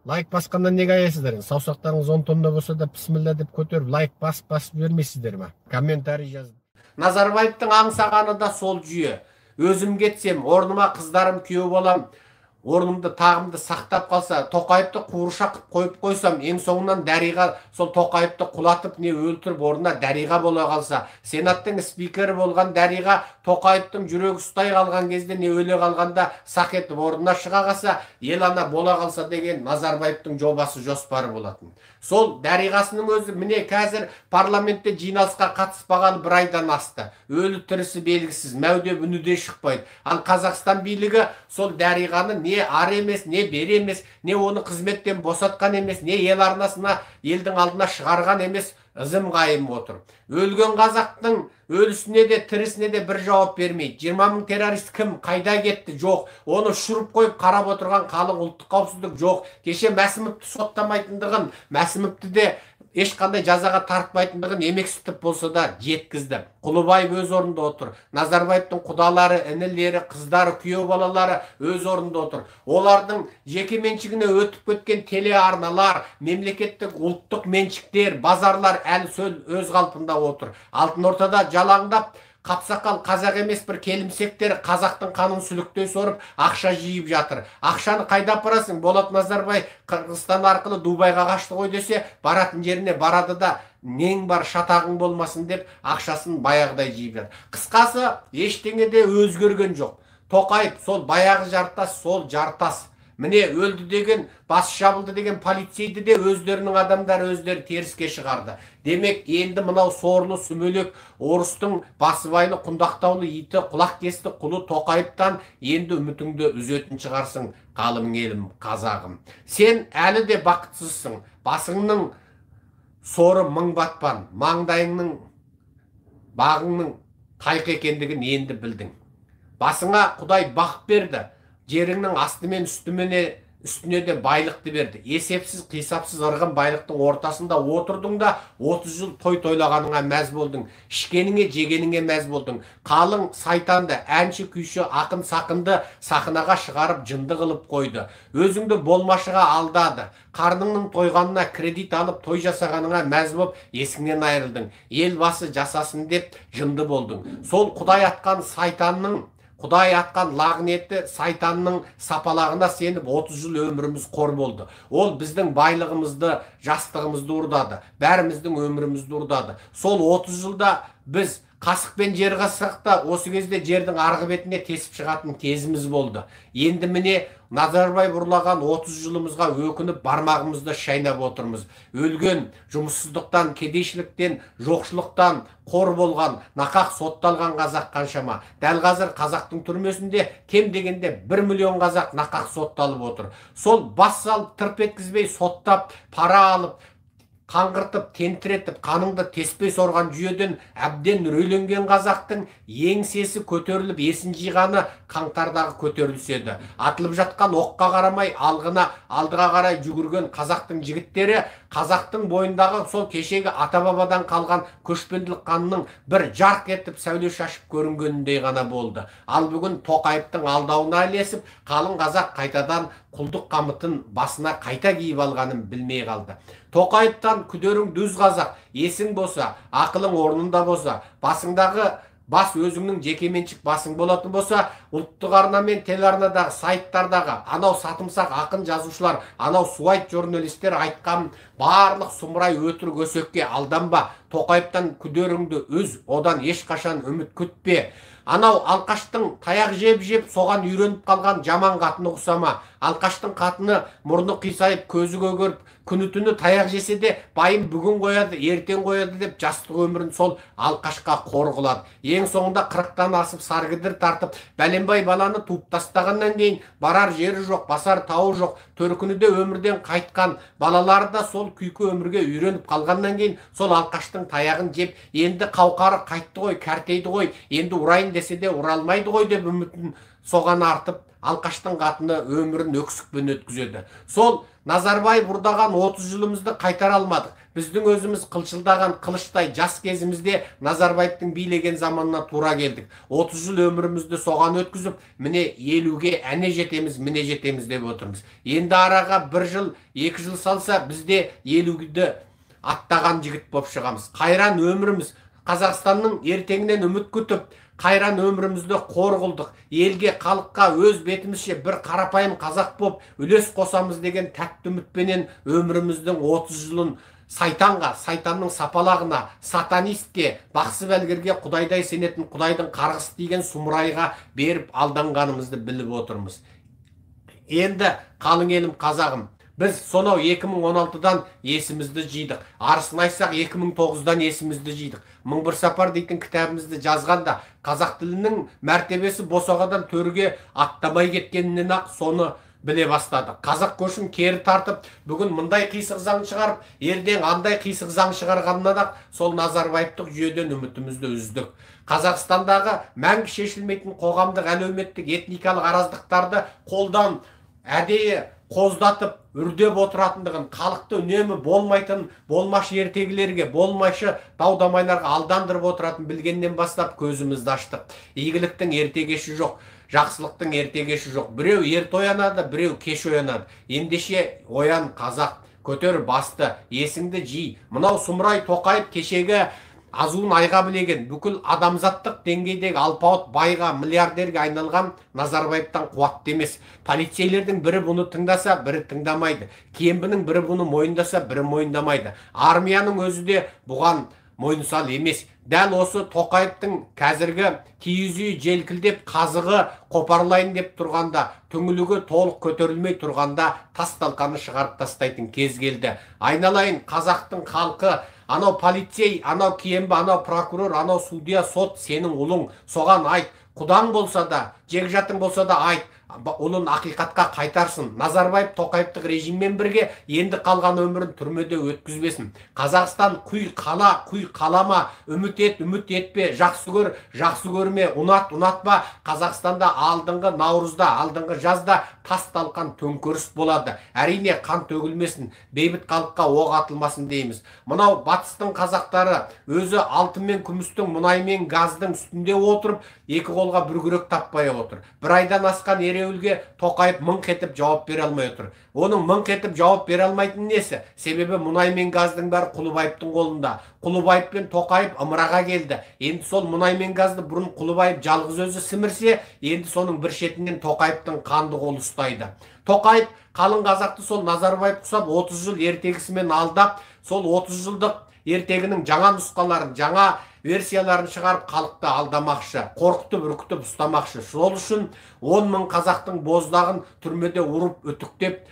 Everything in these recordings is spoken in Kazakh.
Лайк басқаннан неге аяйсыздар? Саусақтарыңыз 10 тонна болса да, пісміллә деп көтеріп, лайк басып басып жібермейсіздер ма? Комментарий жазып. Назарбаевтың аңсағаны да сол жүйе. Өзім кетсем, орныма қыздарым, күйеу балам орнымды, тағымды сақтап қалса, Тоқаевты қуыршақ қылып қойып қойсам, ең соңынан Дариға сол Тоқаевты құлатып не өлтіріп, орнына Дариға бола қалса, сенаттың спикері болған Дариға Тоқаевтың жүрегі ұстай қалған кезде не өле қалғанда сақ етіп орнына шыға қалса, ел ана бола қалса деген Назарбаевтың жобасы, жоспары болатын. Сол Дариғасының өзі міне қазір парламентте жиналысқа қатыспағалы бір айдан асты. Өлі тірісі белгісіз, мәудеп үні де шықпайды. Ал Қазақстан билігі сол Дариғаны не ары емес, не бері емес, не оны қызметтен босатқан емес, не ел арнасына, елдің алдына шығарған емес, ызым қайым отыр. Өлген қазақтың өлісіне де, тірісіне де бір жауап бермейді. 20 мың террорист кім, қайда кетті? Жоқ. Оны ұшырып қойып қарап отырған қалың ұлттық қауіпсіздік жоқ. Кеше Мәсімовті соттамайтындығын, Мәсімовті де ешқандай жазаға тартпайтындығын емексітіп болса да жеткізді. Құлыбаев өз орнында отыр. Назарбаевтың құдалары, інілері, қыздары, күйеу балалары өз орнында отыр. Олардың жеке меншігіне өтіп кеткен телеарналар, мемлекеттік ұлттық меншіктер, базарлар әлі сөл өз қалпында отыр. Алтын ортада жалаңдап қапсақал қазақ емес бір келімсектер қазақтың қанын сүліктей сорып ақша жиып жатыр. Ақшаны қайда апарасың? Болат Назарбай Қырғызстан арқылы Дубайға қашты ғой десе, баратын жеріне барады да, нең бар, шатағың болмасын деп ақшасын баяғыдай жиып жатыр. Қысқасы, ештеңе де өзгерген жоқ. Тоқаев сол баяғы жартас, сол жартас. Міне өлді деген, бас жабылды деген полицейді де өздерінің адамдары өздері теріске шығарды. Демек, енді мынау сорлы сүмелек орыстың басыбайлы құндақтаулы иті, құлақ кесті құлы Тоқаевтан енді үмітіңді үзетін шығарсың, қалың елім, қазағым. Сен әлі де бақытсызсың. Басыңның соры мың батпан, маңдайыңның бағыңның тайқы екендігін енді білдің. Басыңа Құдай бақ берді. Жеріңнің асты мен үстіне де байлықты берді. Есепсіз, қисапсыз ырғын байлықтың ортасында отырдың да 30 жыл той тойлағаныңа мәз болдың. Ішкеніңе, жегеніңе мәз болдың. Қалың сайтанды, әнші, күйші, ақын, сақынды сахнаға шығарып жынды қылып қойды. Өзіңді болмашыға алдады. Қарныңның тойғанына кредит алып той жасағаныңа мәз боп есіңнен айырылдың. Елбасы жасасын деп жынды болдың. Сол Құдай атқан сайтанның, Құдай атқан лағнетті сайтанның сапалағына сеніп 30 жыл өміріміз қор болды. Ол біздің байлығымызды, жастығымызды ұрдады. Бәріміздің өмірімізді ұрдады. Сол 30 жылда біз қасықпен жер қазсақ та, осы кезде жердің арғы бетіне тесіп шығатын кезіміз болды. Енді міне Назарбаев ұрлаған 30 жылымызға өкініп бармағымызды шайнап отырмыз. Өлген, жұмыссыздықтан, кедейшіліктен, жоқшылықтан қор болған, нақақ сотталған қазақ қаншама. Дәл қазір қазақтың түрмесінде кем дегенде 1 миллион қазақ нақақ сотталып отыр. Сол бас салып, тырп еткізбей соттап, пара алып, қаңғыртып, тентіретіп, қаныңды теспей сорған жүйеден әбден үрейленген қазақтың еңсесі көтеріліп, есін жиғаны қаңтардағы көтеріліс еді. Атылып жатқан оққа қарамай, алдыға қарай жүгірген қазақтың жігіттері қазақтың бойындағы сол кешегі ата-бабадан қалған көшпенділік қанның бір жарқ етіп сәуле шашып көрінгеніндей ғана болды. Ал бүгін Тоқаевтың алдауына ілесіп, қалың қазақ қайтадан құлдық қамытын басына қайта киіп алғанын білмей қалды. Тоқаевтан күдерің дүз қазақ, есің болса, ақылың орнында болса, басыңдағы бас өзіңнің жекеменшік басың болатын болса, ұлттық арна мен телеарнадағы, сайттардағы анау сатымсақ ақын жазушылар, анау суайт журналистер айтқан барлық сұмырай өтірік өсекке алданба. Тоқаевтан күдеріңді үз, одан ешқашан үміт күтпе. Анау алқаштың таяқ жеп-жеп соған үйреніп қалған жаман қатыны ұқсама. Алқаштың қатыны мұрны қисайып, көзі көгеріп, күні-түні таяқ жесе де байым бүгін қояды, ертең қояды деп жастық өмірін сол алқашқа қор қылады. Ең соңында 40-тан асып саргідір тартып, бәленбай баланы туып тастағаннан кейін барар жері жоқ, басар тауы жоқ, төркіні де өмірден қайтқан, балалары да сол күйкі өмірге үйреніп қалғаннан кейін сол алқаштың таяғын жеп, енді қауқары қайтты ғой, кәртейді ғой, енді ұрайын десе де ұра алмайды ғой деп үмітін соған артып, алқаштың қатыны өмірін өксікпен өткізеді. Сол Назарбаев ұрдаған 30 жылымызды қайтара алмадық. Біздің өзіміз қылшылдаған қылыштай жас кезімізде Назарбаевтың билеген заманына тура келдік. 30 жыл өмірімізді соған өткізіп, міне 50-ге әне жетеміз, міне жетеміз деп отырмыз. Енді араға 1 жыл, 2 жыл салса, бізде 50-ді аттаған жігіт боп шығамыз. Қайран өміріміз, Қазақстанның ертеңінен үміт күтіп, қайран өмірімізді қор қылдық. Елге, халыққа өз бетімізше бір қарапайым қазақ боп үлес қосамыз деген тәтті үмітпенен өміріміздің 30 жылын сайтанға, сайтанның сапалағына, сатанистке, бақсы бәлгерге, құдайдай сенетін құдайдың қарғысы тиген сұмырайға беріп алданғанымызды біліп отырмыз. Енді қалың елім қазағым, біз сонау 2016-дан есімізді жидық. Арысын айтсақ, 2009-дан есімізді жидық. 1001 сапар дейтін кітабымызды жазғанда қазақ тілінің мәртебесі босағадан төрге аттамай кеткенінен ақ соны біле бастадық. Қазақ көшін кері тартып, бүгін мындай қисық заң шығарып, ертең андай қисық заң шығарғаннан ақ сол Назарбаевтық жүйеден үмітімізді үздік. Қазақстандағы мәңгі шешілмейтін қоғамдық, әлеуметтік, этникалық араздықтарды қолдан әдейі қоздатып, үрдеп отыратындығын, халықты үнемі болмайтын, болмашы ертегілерге, болмашы дау-дамайларға алдандырып отыратын білгеннен бастап көзімізді аштық. Игіліктің ерте кеші жоқ, жақсылықтың ерте кеші жоқ. Біреу ерте оянады, біреу кеш оянады. Ендеше оян қазақ, көтер басты, есіңді жи. Мынау сұмырай Тоқаев кешегі азуын айға білеген, бүкіл адамзаттық деңгейдегі алпауыт байға, миллиардерге айналған Назарбаевтан қуатты емес. Полицейлердің бірі бұны тыңдаса, бірі тыңдамайды. Кембінің бірі бұны мойындаса, бірі мойындамайды. Армияның өзі де бұған мойынсал емес. Дәл осы Тоқаевтың қазіргі киіз үй желкілдеп қазығы қопарлайын деп тұрғанда, түңілігі толық көтерілмей тұрғанда тас талқаны шығарып тастайтын кез келді. Айналайын қазақтың халқы, анау полицей, анау кембі, анау прокурор, анау судья, сот сенің ұлың, соған айт. Құдаң болса да, жекжатың болса да айт, ұлын ақиқатқа қайтарсын. Назарбаев Тоқаевтық режиммен бірге енді қалған өмірін түрмеде өткізбесін. Қазақстан құй қала, құй қалама, үміт ет, үміт етпе, жақсы көр, жақсы көрме, ұнат, ұнатпа. Қазақстанда алдыңғы наурызда, алдыңғы жазда тас талқан төңкеріс болады. Әрине қан төгілмесін, бейбіт халыққа оқ атылмасын дейміз. Мынау батыстың қазақтары өзі алтын мен күмістің, мұнай мен газдың үстінде отырып, екі қолға бір күрек таппай отыр. Бір айдан асқан ереуілге Тоқаев мыңқ етіп жауап бере алмай отыр. Оның мыңқ етіп жауап бере алмайтын несі? Себебі мұнай мен газдың бәрі Құлыбаевтың қолында. Құлыбаев пен Тоқаев ымыраға келді. Енді сол мұнай мен газды бұрын Құлыбаев жалғыз өзі сімірсе, енді соның бір шетінен Тоқаевтың қанды қолы ұстайды. Тоқаев қалың қазақты сол Назарбаев құсап 30 жыл ертегісімен алдап, сол 30 жылдық ертегінің жаңа нұсқаларын, жаңа версияларын шығарып халықты алдамақшы, қорқытып, үркітіп ұстамақшы. Сол үшін 10 мың қазақтың боздағын түрмеде ұрып, үтіктеп,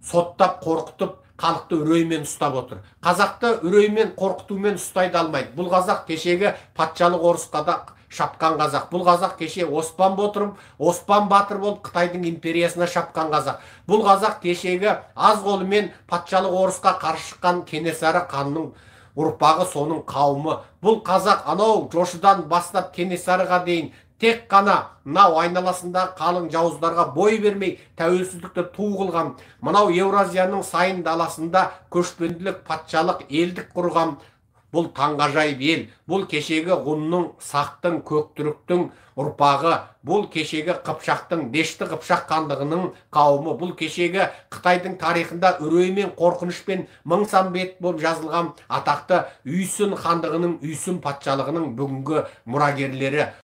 соттап, қорқытып, халықты үреймен ұстап отыр. Қазақты үреймен, қорқытумен ұстай да алмайды. Бұл қазақ кешегі патшалық орысқа да шапқан қазақ. Бұл қазақ кеше Оспан батыр болып Қытайдың империясына шапқан қазақ. Бұл қазақ кешегі аз қолымен патшалық орысқа қарсы шыққан Кенесары ханның ұрпағы, соның қауымы. Бұл қазақ анау Жошыдан бастап Кенесарыға дейін тек қана мынау айналасында қалың жауыздарға бой бермей тәуелсіздікті ту қылған, мынау Еуразияның сайын даласында көшпенділік, патшалық, елдік құрған бұл таңғажайып ел. Бұл кешегі ғұнның, сақтың, көктүріктің ұрпағы, бұл кешегі қыпшақтың, дешті қыпшақ хандығының қауымы, бұл кешегі Қытайдың тарихында үреймен, қорқынышпен мың сан бет болып жазылған атақты Үйсін хандығының, Үйсін патшалығының бүгінгі мұрагерлері.